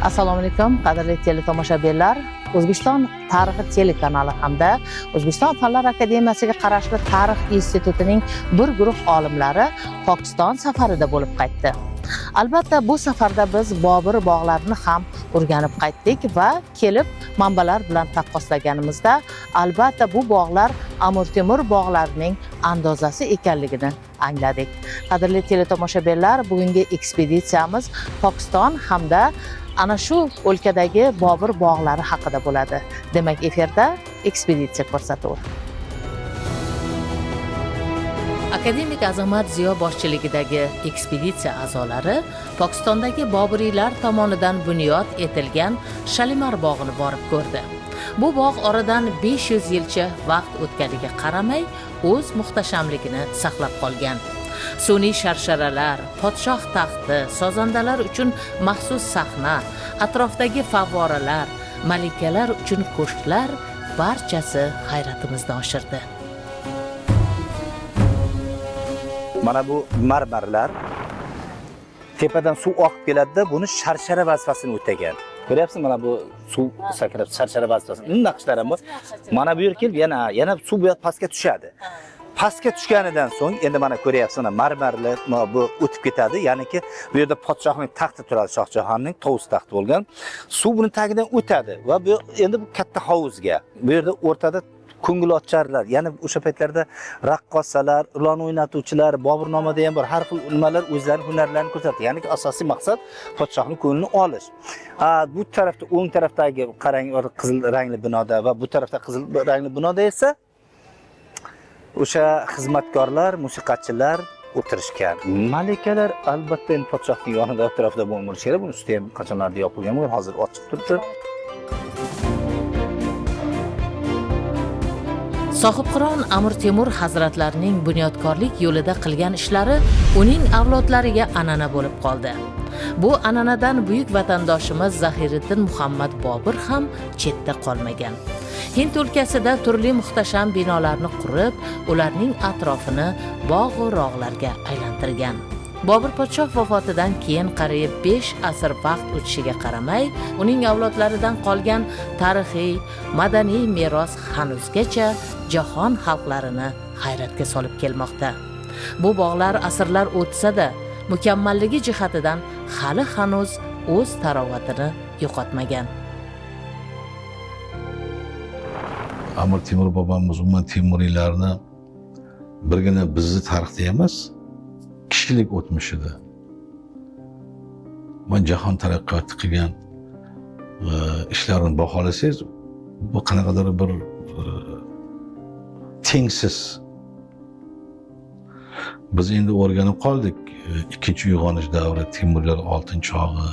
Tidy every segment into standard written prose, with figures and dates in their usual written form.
Assalomu alaykum, qadrli teletomoshabinlar. O'zbekiston tarixi telekanali hamda O'zbekiston Fanlar Akademiyasiga qarashli Tarix institutining bir guruh olimlari Pokiston safarida bo'lib qaytdi. Albatta, bu safarda biz Bobur bog'larini ham o'rganib qaytdik va kelib manbalar bilan taqqoslaganimizda albatta bu bog'lar Amir Temur bog'larining andozasi ekanligini angladik. Qadrli teletomoshabinlar, bugungi ekspeditsiyamiz Pokiston hamda ana shu o'lkadagi Bobur bog'lari haqida bo'ladi. Demak, efirda ekspeditsiya ko'rsatuvi. Akademik Azamat Ziyo boshchiligidagi ekspeditsiya a'zolari Pokistondagi Boburiylar tomonidan bunyod etilgan Shalimar bog'ini borib ko'rdi. Bu bog' oradan 500 yilcha vaqt o'tganiga qaramay o'z muhtashamligini saqlab qolgan. Sun'iy sharsharalar, podshoh taxti, sozandalar uchun maxsus sahna, atrofdagi favvoralar, malikalar uchun ko'shklar barchasi hayratimizni oshirdi. Mana bu marmarlar tepadan suv oqib keladida, buni sharshara vazifasini o'tagan. Ko'ryapsizmi, mana bu suv sakrab sharshara vazifasini. Uning naqshlari ham bor. Mana bu yerga kelib yana suv bu yoq pastga tushadi. Pastga tushganidan so'ng endi mana ko'ryapsiz, mana marmarli bu o'tib ketadi. Ya'niki bu yerda podshohning taxti turadi, Shohjahonning tovus taxti bo'lgan. Suv buni tagidan o'tadi va bu endi bu katta hovuzga. Bu yerda o'rtada ko'ngilocharlar, ya'ni o'sha paytlarda raqqosalar, ilon o'ynatuvchilar, Boburnomada ham bor, har xil nimalar o'zlarining hunarlarini ko'rsatdi. Ya'ni asosiy maqsad podshohning ko'nglini olish. Bu tarafda, o'ng tarafdagi qarang, qizil rangli binoda va bu tarafda qizil rangli binoda esa o'sha xizmatkorlar, musiqachilar o'tirishgan. Malikalar albatta endi podshohning yonida, atrofida bo'lmashi kerak. Buni usti ham qachonlardir yopilgan bo'lgan, hozir ochiq turibdi. Sohibqiron Amir Temur hazratlarining bunyodkorlik yo'lida qilgan ishlari uning avlodlariga an'ana bo'lib qoldi. Bu an'anadan buyuk vatandoshimiz Zahiriddin Muhammad Bobur ham chetda qolmagan. Hind o'lkasida turli muhtasham binolarni qurib, ularning atrofini bog' va rog'larga aylantirgan. Bobur podshoh vafotidan keyin qariyb 5 asr vaqt o'tishiga qaramay, uning avlodlaridan qolgan tarixiy, madaniy meros hanuzgacha jahon xalqlarini hayratga solib kelmoqda. Bu bog'lar asrlar o'tsa-da, mukammalligi jihatidan hali hanuz o'z tarovatini yo'qotmagan. Amir Temur bobomiz umuman Temuriylarni birgina bizni tarixda emas, kishilik o'tmishida va jahon taraqqiyoti qilgan ishlarini baholasangiz, bu qanaqadir bir tengsiz. Biz endi o'rganib qoldik, ikkinchi uyg'onish davri, Temuriylar oltin chog'i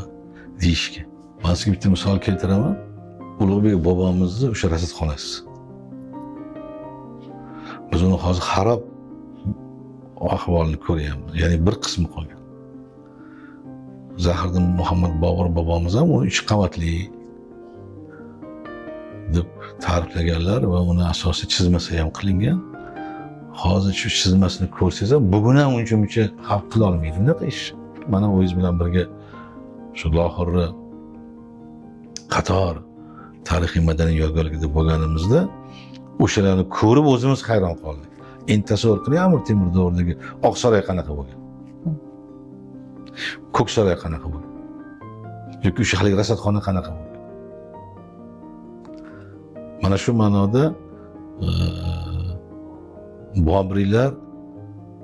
deyishga. Men sizga bitta misol keltiraman. Ulug'bek bobomizni o'sha rasadxonasi. Biz uni hozir xarob ahvolini ko'ryapmiz. Ya'ni bir qismi qolgan. Zahiriddin Muhammad Bobur bobomiz ham uni 3 qavatli deb ta'riflaganlar va uni asosiy chizmasi ham qilingan. Hozir shu chizmasini ko'rsangiz ham bugun ham uncha-muncha xalq qila olmaydi bunaqa ish. Mana o'zingiz bilan birga shu Lahorni qator tarixiy madaniy yodgorligida bo'lganimizda o'shalarni ko'rib o'zimiz hayron qoldik. Endi tasavvur qiling, Amir Temur davridagi Oqsaroy qanaqa bo'lgan? Ko'ksaroy qanaqa bo'lgan? Yoki o'sha haligi rasadxona qanaqa bo'lgan? Mana shu ma'noda Boburiylar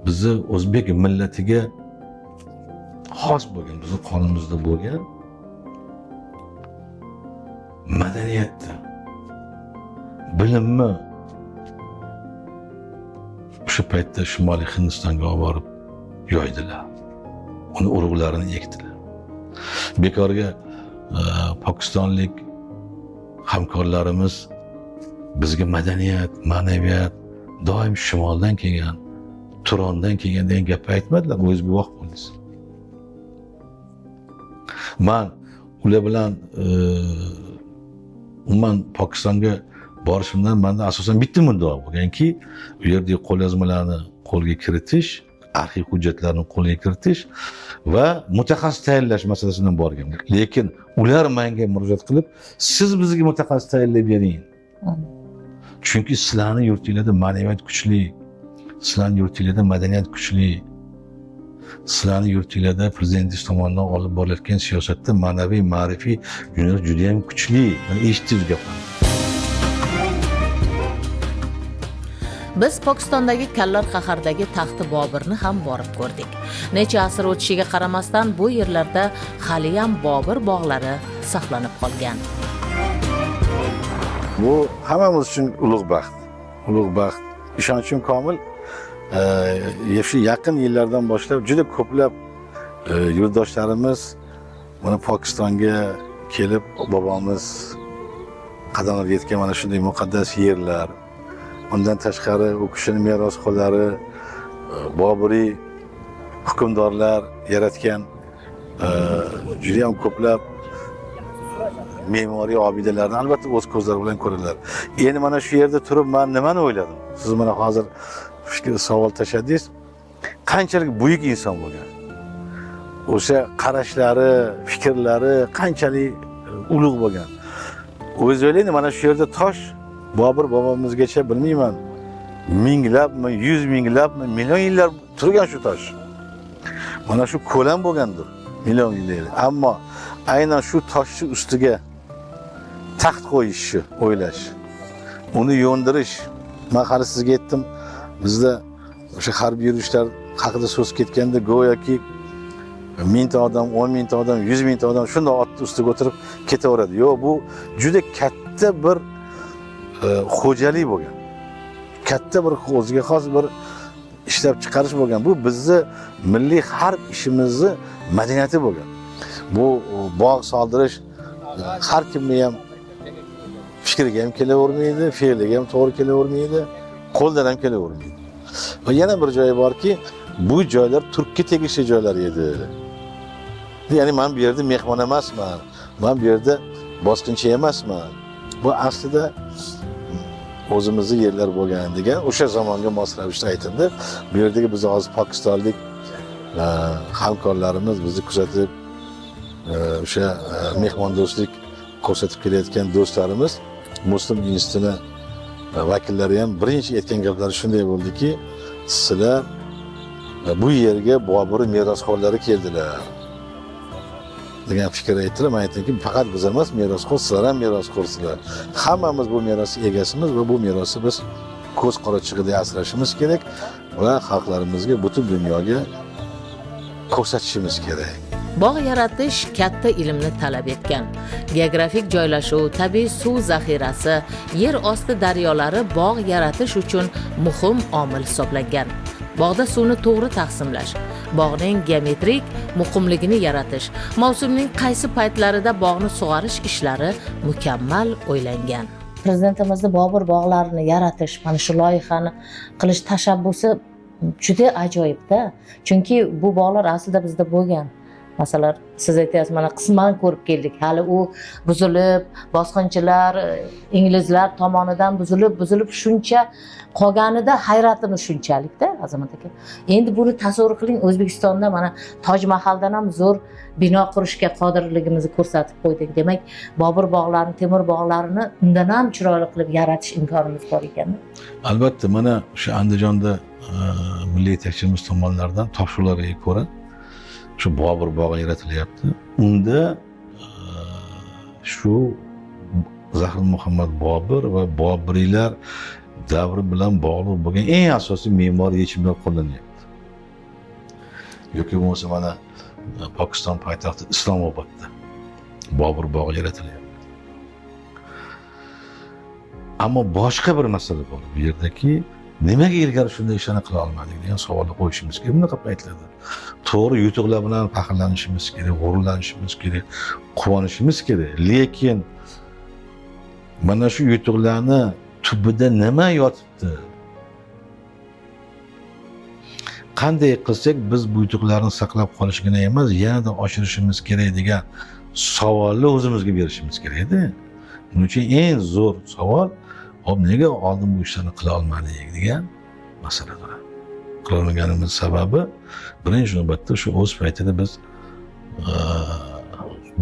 bizni o'zbek millatiga xos bo'lgan, bizni qonimizda bo'lgan madaniyatni, bilimni o'sha paytda Shimoliy Hindistonga olib borib yoydilar. Uni urug'larini ekdilar. Bekorga pokistonlik hamkorlarimiz bizga madaniyat, ma'naviyat doim shimoldan kelgan, Turondan kelgan degan gapni aytmadilar, o'zingiz guvoh bo'ldingiz. Man ular bilan umuman Pokistonga borishimdan menda asosan bitta muddao bo'lganki, u yerdagi qo'lyozmalarni qo'lga kiritish, arxiv hujjatlarini qo'lga kiritish va mutaxassis tayinlash masalasidan borgan. Lekin ular menga murojaat qilib, siz bizga mutaxassis tayinlab bering. Chunki sizlarning yurtinglarda ma'naviyat kuchli, sizlarning yurtinglarda madaniyat kuchli, sizlarning yurtinglarda prezidentingiz tomonidan olib borilayotgan siyosatda ma'naviy, ma'rifiy yo'nalish juda ham kuchli. Mana eshitdingiz gaplarni. Biz Pokistondagi Kallar Qahardagi taxti Boburni ham borib ko'rdik. Necha asr o'tishiga qaramasdan bu yerlarda haliyam Bobur bog'lari saqlanib qolgan. Bu hammamiz uchun ulug' baxt. Ulug' baxt. Ishonchim komil, shu yaqin yillardan boshlab juda ko'plab yurtdoshlarimiz mana Pokistonga kelib bobomiz qadamlab yetgan mana shunday muqaddas yerlar, undan tashqari u kishining merosxo'rlari, Boburiy hukmdorlar yaratgan juda ham ko'plab me'moriy obidalarni albatta o'z ko'zlari bilan ko'radilar. Endi mana shu yerda turib men nimani o'yladim? Siz mana hozir fikr savol tashladingiz. Qanchalik buyuk inson bo'lgan. O'sha qarashlari, fikrlari qanchalik ulug' bo'lgan. O'zi o'ylaydi, mana shu yerda tosh Bobur bobomizgacha bilmayman, minglabmi, yuz minglabmi, million yillar turgan shu tosh. Mana shu ko'lam bo'lgandir million yillar. Ammo aynan shu toshni ustiga taxt qo'yishni o'ylash, uni yo'ndirish. Men hali sizga aytdim, bizda o'sha harbiy yurishlar haqida so'z ketganda go'yoki 1000 ta odam, 10 mingta odam, 100 mingta odam shunday otni ustiga o'tirib ketaveradi. Yo'q, bu juda katta bir xo'jalik bo'lgan. Katta bir o'ziga xos bir ishlab chiqarish bo'lgan. Bu bizni milliy harb ishimizni madaniyati bo'lgan. Bu bog' soldirish har kimni ham fikriga ham kelavermaydi, fe'liga ham to'g'ri kelavermaydi, qo'ldan ham kelavermaydi. Va yana bir joyi borki, bu joylar turkka tegishli joylar edi. Ya'ni men bu yerda mehmon emasman, men bu yerda bosqinchi emasman. Bu aslida o'zimizni yerlar bo'lgan degan o'sha zamonga mos ravishda aytildi. Bu yerdagi biz hozir pokistonlik hamkorlarimiz bizni kuzatib, o'sha mehmondo'stlik ko'rsatib kelayotgan do'stlarimiz Muslim institutini vakillari ham birinchi aytgan gaplari shunday bo'ldiki, sizlar bu yerga Bobur merosxo'rlari keldilar degan fikr aytdilar. Men aytdimki, faqat biz emas, merosxo'r, sizlar ham merosxo'rsizlar. Hammamiz bu meros egasimiz va bu merosni biz ko'z qorachig'idek asrashimiz kerak va xalqlarimizga, butun dunyoga ko'rsatishimiz kerak. Bog' yaratish katta ilmni talab etgan. Geografik joylashuv, tabiiy suv zaxirasi, yer osti daryolari bog' yaratish uchun muhim omil hisoblangan. Bog'da suvni to'g'ri taqsimlash, bog'ning geometrik muqimligini yaratish, mavsumning qaysi paytlarida bog'ni sug'arish ishlari mukammal o'ylangan. Prezidentimizni Bobur bog'larini yaratish, mana shu loyihani qilish tashabbusi juda ajoyib-da. Chunki bu bog'lar aslida bizda bo'lgan. Masalan, siz aytyapsiz, mana qisman ko'rib keldik. Hali u buzilib, bosqinchilar, inglizlar tomonidan buzilib shuncha qolganida hayratimiz shunchalikda, Azamat aka. Endi buni tasavvur qiling, O'zbekistonda mana Toj Mahaldan ham zo'r bino qurishga qodirligimizni ko'rsatib qo'ydik. Demak, Bobur bog'larini, Temur bog'larini undan ham chiroyli qilib yaratish imkonimiz bor ekan. Albatta, mana o'sha Andijonda milliy yetakchimiz tomonidan topshiriqlarga ko'ra shu Bobur bog'i yaratilyapti. Unda shu Zahiriddin Muhammad Bobur va Boburiylar davri bilan bog'liq bo'lgan eng asosiy me'moriy yechimlar qo'llanyapti. Yoki bo'lmasa mana Pokiston poytaxti Islomobodda Bobur bog'i yaratilyapti. Ammo boshqa bir masala bor bu yerdaki, nimaga ilgari shunday ishlarni qila olmadik degan savolni qo'yishimiz kerak bunaqa paytlarda. To'g'ri, yutuqlar bilan faxrlanishimiz kerak, g'ururlanishimiz kerak, quvonishimiz kerak. Lekin mana shu yutuqlarni tubida nima yotibdi? Qanday qilsak biz bu yutuqlarni saqlab qolishgina emas, yanada oshirishimiz kerak degan savolni o'zimizga berishimiz kerak-da. Buning uchun eng zo'r savol, hop, nega oldin bu ishlarni qila olmadik degan masala turadi. qilolmaganimiz sababi birinchi navbatda shu o'z paytida biz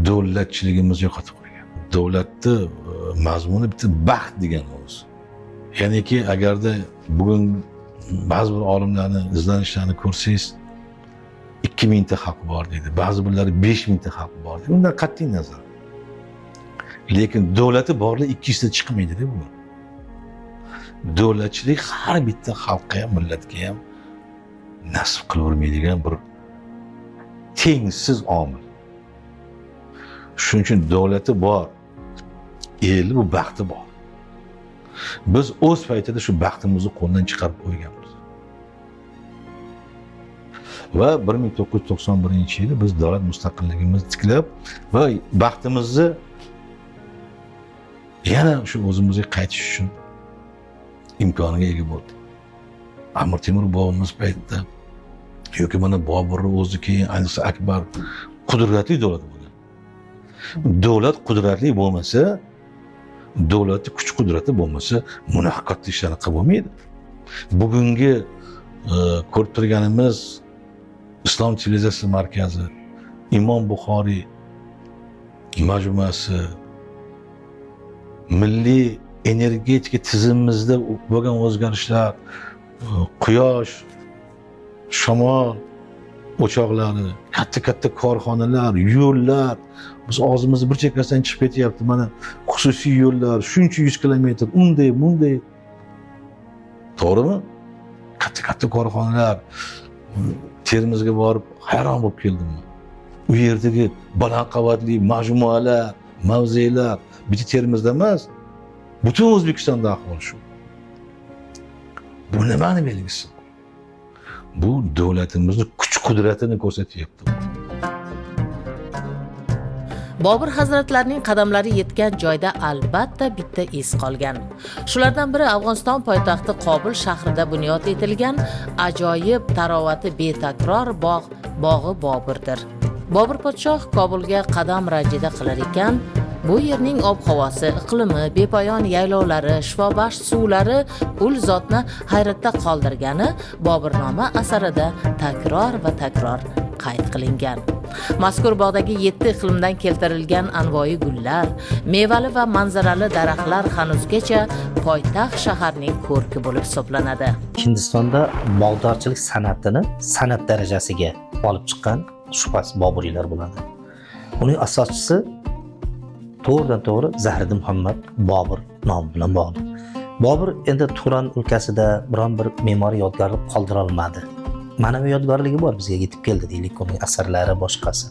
davlatchiligimizni yo'qotib qo'ygan. Davlatni mazmuni bitta baxt degan o'zi. Ya'niki agarda bugun ba'zi bir olimlarni izlanishlarini ko'rsangiz 2000 ta xalq bor deydi, ba'zi birlari 5000 ta xalq bor deydi. Undan qat'iy nazar. Lekin davlati borlar 200 ta chiqmaydi-da bu. Davlatchilik har bitta xalqqa ham, millatga ham nasib qilavermaydigan bir tengsiz omil. Shuning uchun davlati bor, eli bu baxti bor. Biz o'z paytida shu baxtimizni qo'ldan chiqarib qo'yganmiz. Va 1991-yilda biz davlat mustaqilligimizni tiklab va baxtimizni yana shu o'zimizga qaytish uchun imkoniga ega bo'ldik. Amir Temur bobomiz paytida yoki mana Boburni o'zi, keyin ayniqsa Akbar qudratli davlat bo'lgan. Davlat qudratli bo'lmasa, davlatning kuch qudrati bo'lmasa, bunaqa katta ishlarni qilib bo'lmaydi. Bugungi ko'rib turganimiz Islom sivilizatsiyasi markazi, Imom Buxoriy majmuasi, milliy energetika tizimimizda bo'lgan o'zgarishlar, quyosh, shamol o'choqlari, katta-katta korxonalar, yo'llar, biz og'zimizni bir chekkasidan chiqib ketyapti. Mana xususiy yo'llar, shuncha 100 kilometr, unday, bunday. To'g'rimi? Katta-katta korxonalar. Termizga borib hayron bo'lib keldim. U yerdagi baland qavatli majmualar, mavzelar, bitta Termizda emas, butun O'zbekistonda ahvol shu. Bu nimani belgisi? Bu davlatimizni kuch qudratini ko'rsatyapti. Bobur hazratlarining qadamlari yetgan joyda albatta bitta iz qolgan. Shulardan biri Afg'oniston poytaxti Qobul shahrida bunyod etilgan ajoyib tarovati betakror bog', bog'i Boburdir. Bobur podshoh Kobulga qadam ranjida qilar ekan, bu yerning ob-havosi, iqlimi, bepoyon yaylovlari, shifobaxsh suvlari ul zotni hayratda qoldirgani Boburnoma asarida takror va takror qayd qilingan. Mazkur bog'dagi 7 iqlimdan keltirilgan anvoyi gullar, mevali va manzarali daraxtlar hanuzgacha poytaxt shaharning ko'rki bo'lib hisoblanadi. Hindistonda bog'dorchilik san'atini san'at darajasiga olib chiqqan shubhasiz Boburiylar bo'ladi. Uning asoschisi to'g'ridan to'g'ri Zahiriddin Muhammad Bobur nomi bilan bog'liq. Bobur endi Turan o'lkasida biron bir me'moriy yodgorlik qoldira olmadi. Ma'naviy yodgorligi bor, bizga yetib keldi deylik, uning asarlari, boshqasi.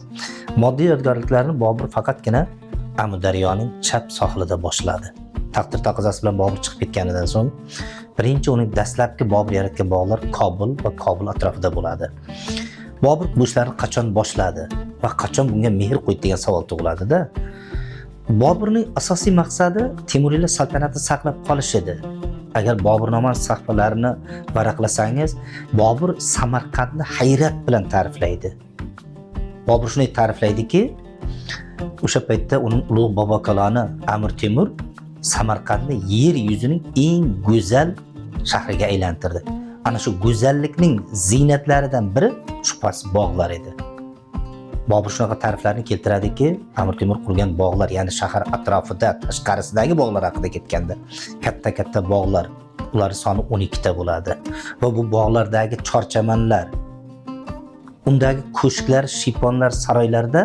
Moddiy yodgorliklarni Bobur faqatgina Amudaryoning chap sohilida boshladi. Taqdir taqozosi bilan Bobur chiqib ketganidan so'ng birinchi uning dastlabki Bobur yaratgan bog'lar Kobul va Kobul atrofida bo'ladi. Bobur bu ishlarni qachon boshladi va qachon bunga mehr qo'ydi degan savol tug'iladi-da. Boburning asosiy maqsadi Temuriylar saltanatini saqlab qolish edi. Agar Boburnoma sahifalarini varaqlasangiz, Bobur Samarqandni hayrat bilan ta'riflaydi. Bobur shunday ta'riflaydiki, o'sha paytda uning ulug' bobokaloni Amir Temur Samarqandni yer yuzining eng go'zal shahriga aylantirdi. Ana shu go'zallikning ziynatlaridan biri shubhasiz bog'lar edi. Bobur shunaqa ta'riflarni keltiradiki, Amir Temur qurgan bog'lar, ya'ni shahar atrofida, tashqarisidagi bog'lar haqida ketganda, katta-katta bog'lar, ular soni 12 ta bo'ladi. Va bu bog'lardagi chorchamanlar, undagi ko'shklar, shiponlar, saroylarda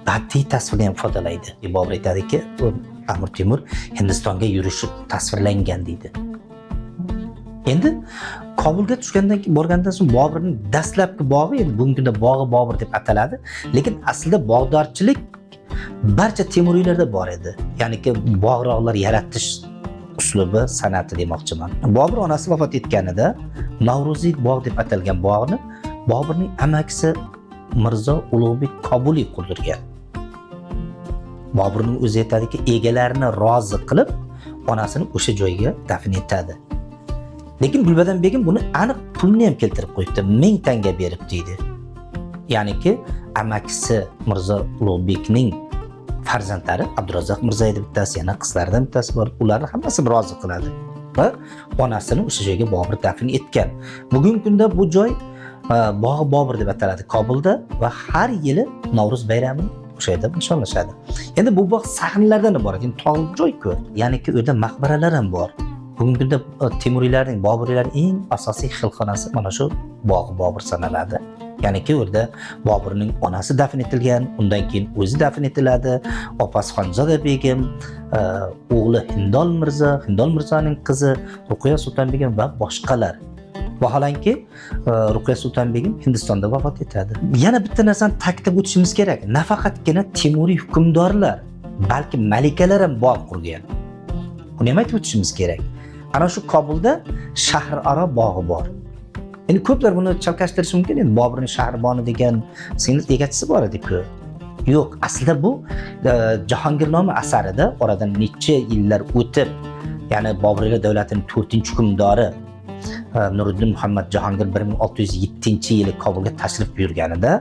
badiiy tasvirni ham ifodalaydi. Bobur aytadiki, Amir Temur Hindistonga yurishi tasvirlangan deydi. Endi Kobulga tushgandan keyin, borgandan so'ng Boburning dastlabki bog'i, endi bugungi kunda bog'i Bobur deb ataladi, lekin aslida bog'dorchilik barcha Temuriylarda bor edi. Ya'niki bog'roqlar yaratish uslubi, san'ati demoqchiman. Bobur onasi vafot etganida Navro'ziy bog' deb atalgan bog'ni Boburning amakisi Mirzo Ulug'bek Kobuliy qurdirgan. Boburning o'zi aytadiki, egalarini rozi qilib, onasini o'sha joyga dafn etadi. Lekin Gulbadan begim buni aniq pulni ham keltirib qo'yibdi, 1000 tanga berib deydi. Ya'niki amakisi Mirzo Ulug'bekning farzandlari Abdurazzoq Mirzo edi bittasi, yana qizlaridan bittasi bor. Ularni hammasini rozi qiladi. Va onasini o'sha joyga Bobur dafn etgan. Bugungi kunda bu joy Bog'i Bobur deb ataladi Kobulda va har yili Navro'z bayrami o'sha yerda nishonlashadi. Endi bu bog' sahnlardan iborat, endi tog'li joy-ku. Ya'niki u yerda maqbaralar ham bor. Bugungi kunda Temuriylarning, Boburiylarning eng asosiy xilxonasi mana shu Bog'i Bobur sanaladi. Ya'niki u yerda Boburning onasi dafn etilgan, undan keyin o'zi dafn etiladi, opasi Xonzoda begim, o'g'li Hindol Mirzo, Hindol Mirzoning qizi Ruqiya Sulton begim va boshqalar. Vaholanki, Ruqiya Sulton begim Hindistonda vafot etadi. Yana bitta narsani ta'kidlab o'tishimiz kerak. Nafaqatgina Temuriy hukmdorlar, balki malikalar ham bog' qurgan. Buni ham aytib o'tishimiz kerak. Ana shu Kobulda Shahraro bog'i bor. Endi ko'plar buni chalkashtirishi mumkin. Endi Boburning Shahriboni degan singil egachisi bor edi-ku. Yo'q, aslida bu Jahongirnoma asarida oradan necha yillar o'tib, ya'ni Boburiylar davlatining 4-hukmdori Nuriddin Muhammad Jahongir 1607-yili Kobulga tashrif buyurganida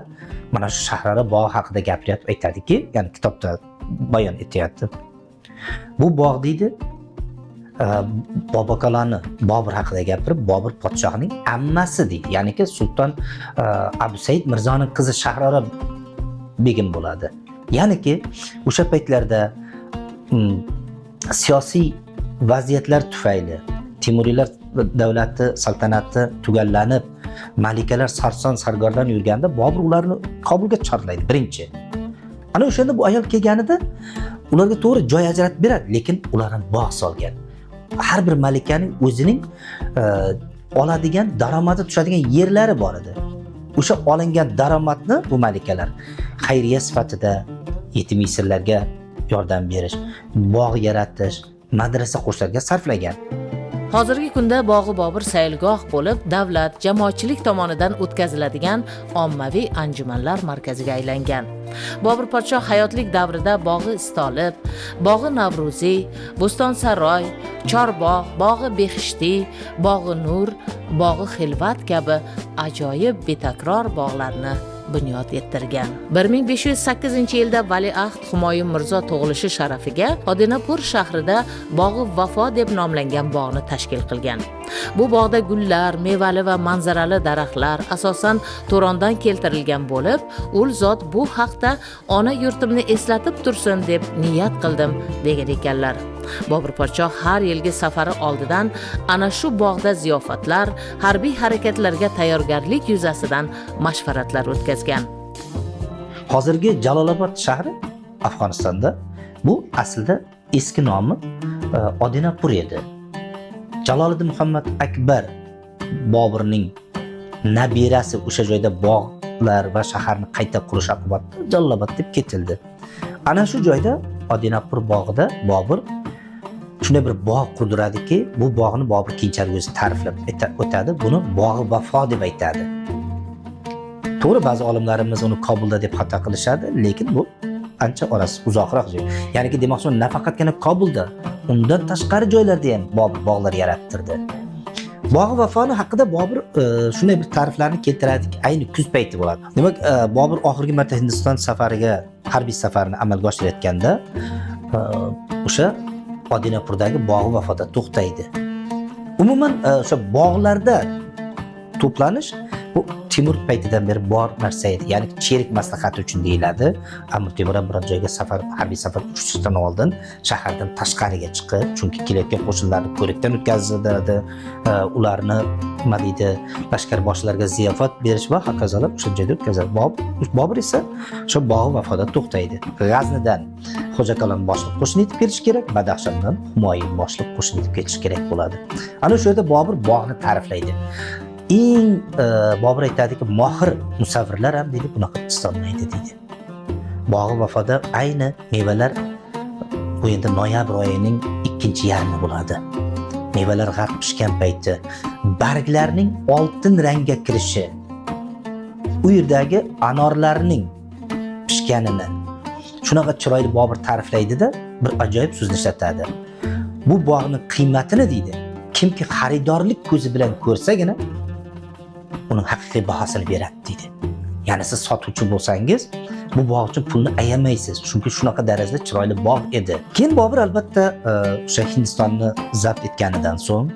mana shu Shahraro bog'i haqida gapiryapti, aytadiki, ya'ni kitobda bayon etyapti. Bu bog' deydi, Bobokaloni Bobur haqida gapirib, Bobur podshohning ammasi deydi. Ya'niki Sulton Abu Said Mirzoning qizi Shahraro begim bo'ladi. Ya'niki o'sha paytlarda siyosiy vaziyatlar tufayli Temuriylar davlati saltanati tugallanib, malikalar sarson sargardon yurganda Bobur ularni Kobulga chorlaydi birinchi. Ana o'shanda bu ayol kelganida ularga to'g'ri joy ajratib beradi, lekin ular ham bog' solgan. Har bir malikaning o'zining oladigan daromadi tushadigan yerlari bor edi. O'sha olingan daromadni bu malikalar xayriya sifatida yetim yesirlarga yordam berish, bog' yaratish, madrasa qurishlarga sarflagan. Hozirgi kunda Bog'i Bobur saylgoh bo'lib, davlat, jamoatchilik tomonidan o'tkaziladigan ommaviy anjumanlar markaziga aylangan. Bobur podshoh hayotlik davrida Bog'i Istolib, Bog'i Navro'ziy, Bo'stonsaroy, Chorbog', Bog'i Behishtiy, Bog'i Nur, Bog'i Xilvat kabi ajoyib betakror bog'larni bunyod ettirgan. 1508-yilda valiahd Humoyun Mirzo tug'ilishi sharafiga Odinapur shahrida Bog'i Vafo deb nomlangan bog'ni tashkil qilgan. Bu bog'da gullar, mevali va manzarali daraxtlar asosan Turondan keltirilgan bo'lib, ul zot bu haqda ona yurtimni eslatib tursin deb niyat qildim degan ekanlar. Bobur podshoh har yilgi safari oldidan ana shu bog'da ziyofatlar, harbiy harakatlarga tayyorgarlik yuzasidan mashvaratlar o'tkazgan. Hozirgi Jalolobod shahri Afg'onistonda, bu aslida eski nomi Odinapur edi. Jaloliddin Muhammad Akbar Boburning nabirasi o'sha joyda bog'lar va shaharni qayta qurish oqibatida Jalolobod deb ketildi. Ana shu joyda Odinapur bog'ida Bobur shunday bir bog' qurdiradiki, bu bog'ni Bobur keyinchalik o'zi ta'riflab o'tadi. Buni Bog'i Vafo deb aytadi. To'g'ri, ba'zi olimlarimiz uni Kobulda deb xato qilishadi, lekin bu ancha orasi uzoqroq joy. Ya'niki demoqchiman, nafaqatgina Kobulda, undan tashqari joylarda ham Bobur bog'lar yarattirdi. Bog'i Vafoni haqida Bobur shunday bir ta'riflarni keltiradiki, ayni kuz payti bo'ladi. Demak, Bobur oxirgi marta Hindiston safariga, harbiy safarini amalga oshirayotganda o'sha Odinapurdagi Bog'i Vafoda to'xtaydi. Umuman o'sha bog'larda to'planish bu Temur paytidan beri bor narsa edi. Ya'ni cherik maslahati uchun deyiladi. Amir Temur ham biron joyga safar, harbiy safar uchishdan oldin shahardan tashqariga chiqib, chunki kelayotgan qo'shinlarni ko'rikdan o'tkazadi, ularni nima deydi, lashkarboshilarga ziyofat berish va hokazolar o'sha joyda o'tkazadi. Bobur esa o'sha Bog'i Vafoda to'xtaydi. G'aznidan Xo'ja Kalon boshliq qo'shin yetib kelishi kerak, Badaxshondan Humoyun boshliq qo'shin yetib kelishi kerak bo'ladi. Ana o'sha yerda Bobur bog'ni ta'riflaydi. Eng Bobur aytadiki, mohir musavvirlar ham deydi, bunaqa chizolmaydi deydi. Bog'i Vafoda ayni mevalar, bu endi noyabr oyining ikkinchi yarmi bo'ladi. Mevalar g'arq pishgan payti, barglarning oltin rangga kirishi, u yerdagi anorlarning pishganini shunaqa chiroyli Bobur ta'riflaydida, bir ajoyib so'zni ishlatadi. Bu bog'ning qiymatini deydi, kimki xaridorlik ko'zi bilan ko'rsagina uning haqiqiy bahosini beradi deydi. Ya'ni siz sotuvchi bo'lsangiz, Bu bog' uchun pulni ayamaysiz, chunki shunaqa darajada chiroyli bog' edi. Keyin Bobur albatta o'sha Hindistonni zabt etganidan so'ng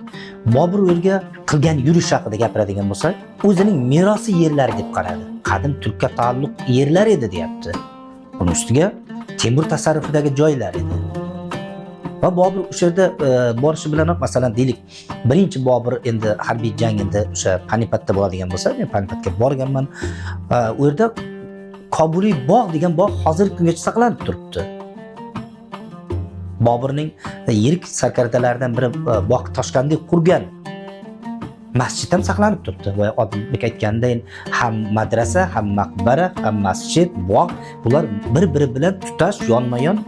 Bobur u yerga qilgan yurish haqida gapiradigan bo'lsak, o'zining merosi yerlari deb qaradi. Qadim turkka taalluq yerlar edi deyapti. Buni ustiga Temur tasarrufidagi joylar edi. Va Bobur o'sha yerda borishi bilanoq, masalan, deylik, birinchi Bobur endi harbiy jang endi o'sha Panipatda bo'ladigan bo'lsa, men Panipatga borganman. U yerda Kobuliy bog' degan bog' hozirgi kungacha saqlanib turibdi. Boburning yirik sarkardalaridan biri bog' Toshkandek qurgan masjid ham saqlanib turibdi. Va Odilbek aytganday, ham madrasa, ham maqbara, ham masjid, bog' bular bir-biri bilan tutash, yonma-yon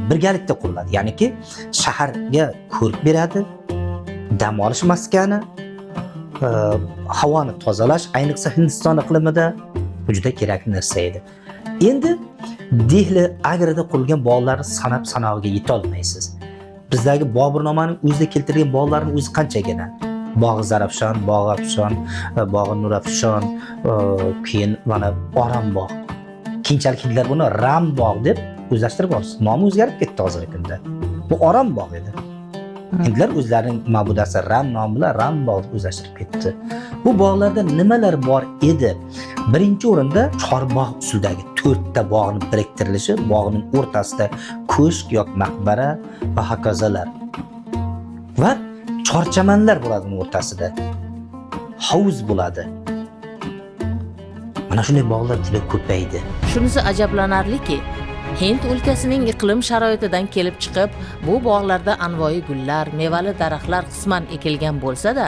birgalikda quriladi. Ya'niki shaharga ko'rk beradi, dam olish maskani, havoni tozalash, ayniqsa Hindiston iqlimida bu juda kerakli narsa edi. Endi Dehli, Agrada qurilgan bog'larni sanab sanog'iga yeta olmaysiz. Bizdagi Boburnomaning o'zida keltirilgan bog'larning o'zi qanchagina? Bog'i Zarafshon, Bog'i Afshon, Bog'i Nurafshon, keyin mana Orom bog'. Keyinchalik hindlar buni Ram bog' deb o'zlashtirib oldi. Nomi o'zgarib ketdi hozirgi kunda. Bu Orom bog' edi. Hindlar o'zlarining ma'budasi Ram nomi bilan Ram bog' deb o'zlashtirib ketdi. Bu bog'larda nimalar bor edi? Birinchi o'rinda chorbog' usulidagi to'rtta bog'ni biriktirilishi, bog'ning o'rtasida ko'shk yoki maqbara va hokazolar. Va chorchamanlar bo'ladi uning o'rtasida. Hovuz bo'ladi. Mana shunday bog'lar juda ko'paydi. Shunisi ajablanarliki, Hind o'lkasining iqlim sharoitidan kelib chiqib, bu bog'larda anvoyi gullar, mevali daraxtlar qisman ekilgan bo'lsa-da,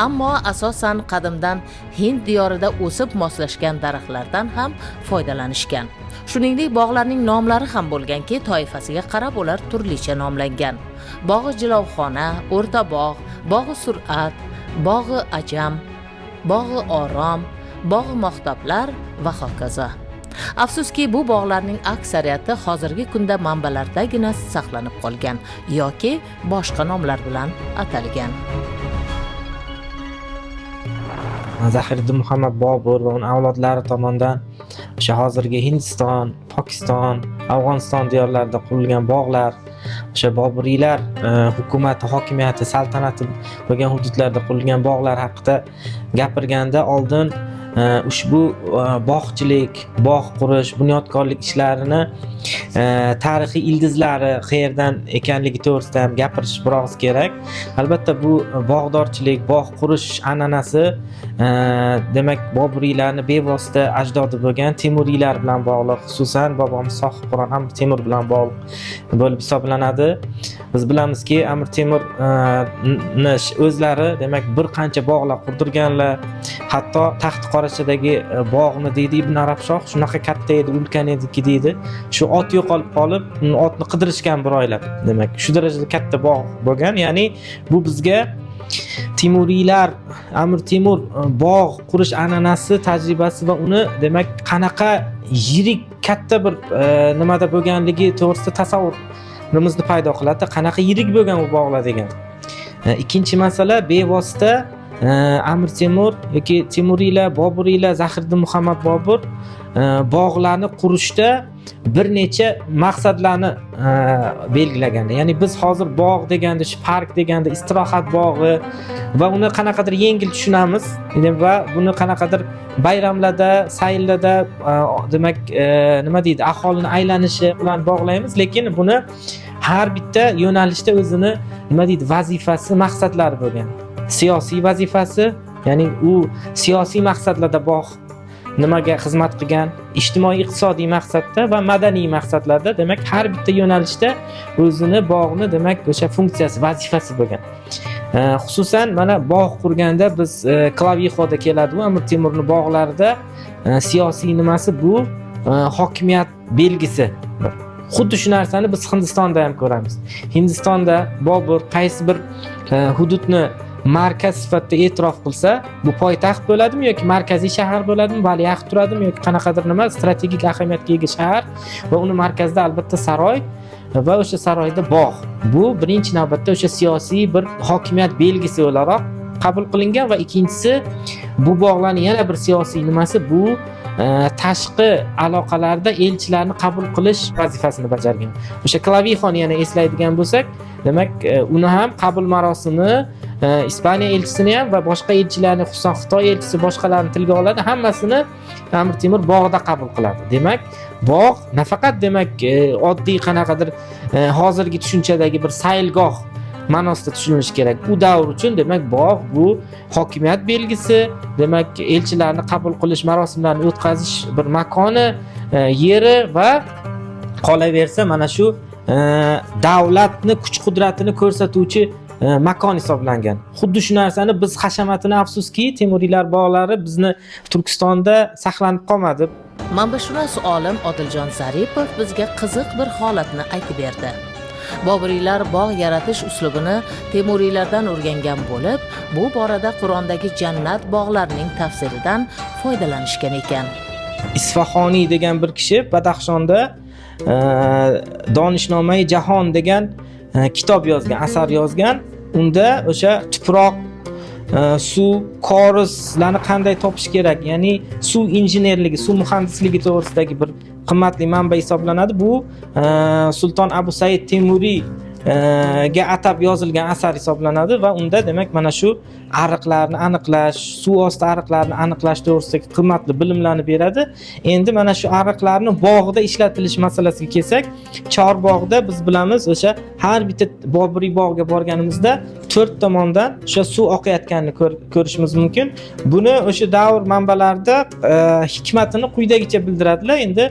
ammo asosan qadimdan Hind diyorida o'sib moslashgan daraxtlardan ham foydalanishgan. Shuningdek, bog'larning nomlari ham bo'lganki, toifasiga qarab ular turlicha nomlangan. Bog'i Jilovxona, O'rta bog', Bog'i Sur'at, Bog'i Ajam, Bog'i Orom, Bog'i Mohtoblar va hokazo. Afsuski, bu bog'larning aksariyati hozirgi kunda manbalardagina saqlanib qolgan yoki boshqa nomlar bilan atalgan. Zahiriddin Muhammad Bobur va uning avlodlari tomonidan o'sha hozirgi Hindiston, Pokiston, Afg'oniston diyorlarida qurilgan bog'lar, o'sha Boburiylar hukumati, hokimiyati, saltanati bo'lgan hududlarda qurilgan bog'lar haqida gapirganda oldin ushbu bog'chilik, bog' qurish, bunyodkorlik ishlarini tarixiy ildizlari qayerdan ekanligi to'g'risida ham gapirish biroz kerak. Albatta bu bog'dorchilik, bog' qurish an'anasi demak Boburiylarni bevosita ajdodi bo'lgan Temuriylar bilan bog'liq, xususan bobomiz Sohibqiron Amir Temur bilan bog'liq bo'lib hisoblanadi. Biz bilamizki, Amir Temur o'zlari demak bir qancha bog'lar qurdirganlar. Hatto Taxti Qorachadagi bog'ni deydi Ibn Arabshoh shunaqa katta edi, ulkan ediki deydi. Shu ot yo'qolib qolib, otni qidirishgan bir oylab. Demak, shu darajada katta bog' bo'lgan. Ya'ni bu bizga Temuriylar, Amir Temur bog' qurish an'anasi, tajribasi va uni demak qanaqa yirik katta bir nimada bo'lganligi to'g'risida tasavvurimizni paydo qiladi. Qanaqa yirik bo'lgan u bog'lar degan. Ikkinchi masala bevosita Amir Temur yoki Temuriylar, Boburiylar, Zahiriddin Muhammad Bobur bog'larni qurishda bir necha maqsadlarni belgilagan. Ya'ni biz hozir bog' deganda, shu park deganda istirohat bog'i va uni qanaqadir yengil tushunamiz va buni qanaqadir bayramlarda, sayllarda demak nima deydi, aholini aylanishi bilan bog'laymiz, lekin buni har bitta yo'nalishda o'zini nima deydi, vazifasi, maqsadlari bo'lgan. Siyosiy vazifasi, ya'ni u siyosiy maqsadlarda bog' nimaga xizmat qilgan, ijtimoiy iqtisodiy maqsadda va madaniy maqsadlarda, demak har bitta yo'nalishda o'zini bog'ni demak o'sha funksiyasi, vazifasi bo'lgan. Xususan mana bog' qurganda biz Klavixoda keladi u Amir Temurning bog'larida siyosiy nimasi bu hokimiyat belgisi. Xuddi shu narsani biz Hindistonda ham ko'ramiz. Hindistonda Bobur qaysi bir hududni markaz sifatida e'tirof qilsa, bu poytaxt bo'ladimi yoki markaziy shahar bo'ladimi, valiahd turadimi yoki qanaqadir nima strategik ahamiyatga ega shahar va uni markazida albatta saroy va o'sha saroyda bog'. Bu birinchi navbatda o'sha siyosiy bir hokimiyat belgisi o'laroq qabul qilingan va ikkinchisi bu bog'larning yana bir siyosiy nimasi bu tashqi aloqalarda elchilarni qabul qilish vazifasini bajargan. O'sha Klavixoni yana eslaydigan bo'lsak, demak, uni ham qabul marosimi Ispaniya elchisini ham va boshqa elchilarni, xususan Xitoy elchisi boshqalarni tilga oladi, hammasini Amir Temur bog'da qabul qiladi. Demak, bog' nafaqat demak oddiy qanaqadir hozirgi tushunchadagi bir saylgoh ma'nosida tushunilishi kerak. U davr uchun demak bog' bu hokimiyat belgisi, demak elchilarni qabul qilish marosimlarini o'tkazish bir makoni, yeri va qolaversa mana shu davlatni kuch-qudratini ko'rsatuvchi makon hisoblangan. Xuddi shu narsani biz hashamatini afsuski Temuriylar bog'lari bizni Turkistonda saqlanib qolmadi. Manbashunos olim Odiljon Zaripov bizga qiziq bir holatni aytib berdi. Boburiylar bog' yaratish uslubini Temuriylardan o'rgangan bo'lib, bu borada Qur'ondagi jannat bog'larining tafsiridan foydalanishgan ekan. Isfahoniy degan bir kishi Badaxshonda Donishnomai Jahon degan kitob yozgan, asar yozgan. Unda o'sha tuproq, suv, korizlarni qanday topish kerak, ya'ni suv injenerligi, suv muhandisligi to'g'risidagi bir qimmatli manba hisoblanadi. Bu Sulton Abu Said Temuriy ga atab yozilgan asar hisoblanadi va unda demak mana shu ariqlarni aniqlash, suv osti ariqlarini aniqlash to'g'risidagi qimmatli bilimlarni beradi. Endi mana shu ariqlarni bog'da ishlatilish masalasiga kelsak, Chorbog'da biz bilamiz, o'sha har bitta Boburiy bog'ga borganimizda to'rt tomondan o'sha suv oqayotganini ko'rishimiz mumkin. Buni o'sha davr manbalarida hikmatini quyidagicha bildiradilar. Endi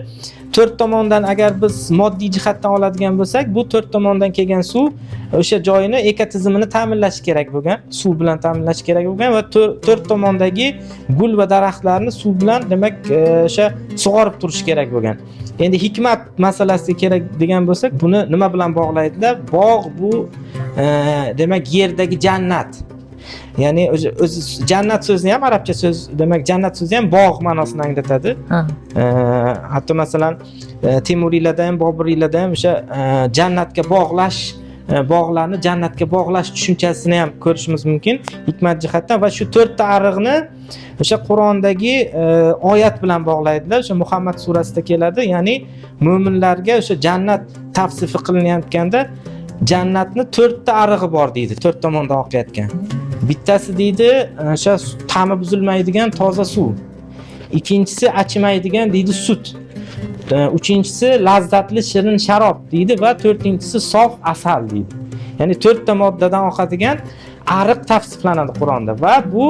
to'rt tomondan agar biz moddiy jihatdan oladigan bo'lsak, bu to'rt tomondan kelgan suv o'sha joyini ekotizimini ta'minlash kerak bo'lgan, suv bilan ta'minlash kerak bo'lgan va to'rt tomondagi gul va daraxtlarni suv bilan demak o'sha sug'orib turish kerak bo'lgan. Endi hikmat masalasiga kerak degan bo'lsak, buni nima bilan bog'laydilar? Bog' bu demak yerdagi jannat. Ya'ni o'zi jannat so'zini ham arabcha so'z, demak jannat so'zi ham bog' ma'nosini anglatadi. Hatto masalan Temuriylarda ham, Boburiylarda ham o'sha jannatga bog'lash, bog'larni jannatga bog'lash tushunchasini ham ko'rishimiz mumkin hikmat jihatdan va shu to'rtta ariqni o'sha Qur'ondagi oyat bilan bog'laydilar. O'sha Muhammad surasida keladi, ya'ni mo'minlarga o'sha jannat tavsifi qilinayotganda jannatni to'rtta arig'i bor deydi, to'rt tomondan oqayotgan. Bittasi deydi o'sha ta'mi buzilmaydigan toza suv. Ikkinchisi achimaydigan deydi sut. Uchinchisi lazzatli shirin sharob deydi va to'rtinchisi sof asal deydi. Ya'ni to'rtta moddadan oqadigan ariq tavsiflanadi Qur'onda va bu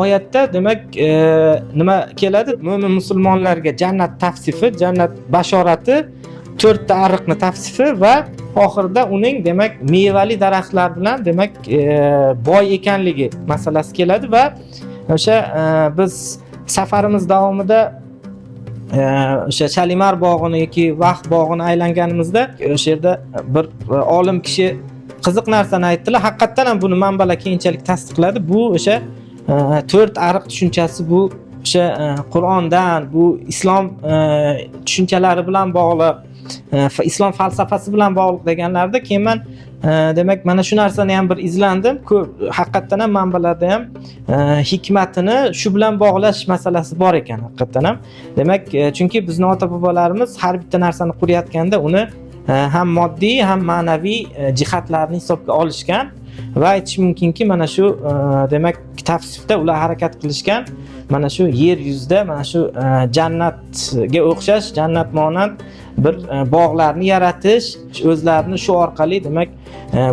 oyatda demak nima keladi? Mo'min musulmonlarga jannat tavsifi, jannat bashorati, to'rtta ariqni tavsifi va oxirida uning demak mevali daraxtlar bilan demak boy ekanligi masalasi keladi va o'sha biz safarimiz davomida o'sha Shalimar bog'ini yoki Vaqf bog'ini aylanganimizda o'sha yerda bir olim kishi qiziq narsani aytdilar. Haqiqatdan ham buni manbalar keyinchalik tasdiqladi. Bu o'sha to'rt ariq tushunchasi bu o'sha Qur'ondan, bu islom tushunchalari bilan bog'liq, islom falsafasi bilan bog'liq deganlarida keyin man demak mana shu narsani ham bir izlandim. Haqiqatdan ham manbalarda ham hikmatini shu bilan bog'lash masalasi bor ekan haqiqatdan ham. Demak, chunki bizni ota-bobolarimiz har bitta narsani qurayotganda uni ham moddiy, ham ma'naviy jihatlarni hisobga olishgan va aytish mumkinki, mana shu demak tavsifda ular harakat qilishgan. Mana shu yer yuzida mana shu jannatga o'xshash, jannat monand bir bog'larni yaratish, o'zlarini shu orqali demak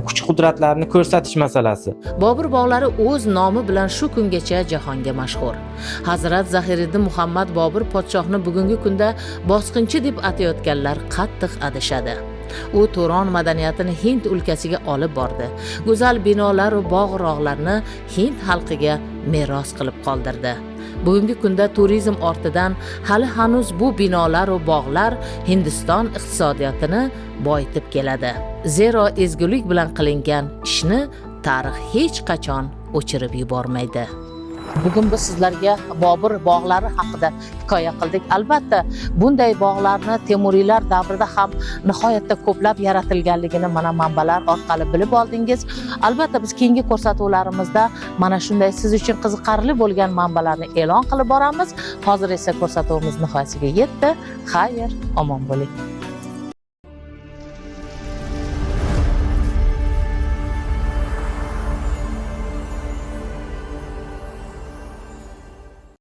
kuch-qudratlarini ko'rsatish masalasi. Bobur bog'lari o'z nomi bilan shu kungacha jahonga mashhur. Hazrat Zahiriddin Muhammad Bobur podshohni bugungi kunda bosqinchi deb atayotganlar qattiq adashadi. U Turon madaniyatini Hind o'lkasiga olib bordi. Go'zal binolar va bog'-rog'larni Hind xalqiga meros qilib qoldirdi. Bugungi kunda turizm ortidan hali hanuz bu binolar va bog'lar Hindiston iqtisodiyotini boyitib keladi. Zero ezgulik bilan qilingan ishni tarix hech qachon o'chirib yubormaydi. Bugun biz sizlarga Bobur bog'lari haqida hikoya qildik. Albatta, bunday bog'larni Temuriylar davrida ham nihoyatda ko'plab yaratilganligini mana manbalar orqali bilib oldingiz. Albatta, biz keyingi ko'rsatuvlarimizda mana shunday siz uchun qiziqarli bo'lgan manbalarni e'lon qilib boramiz. Hozir esa ko'rsatuvimiz nihoyasiga yetdi. Xayr, omon bo'ling.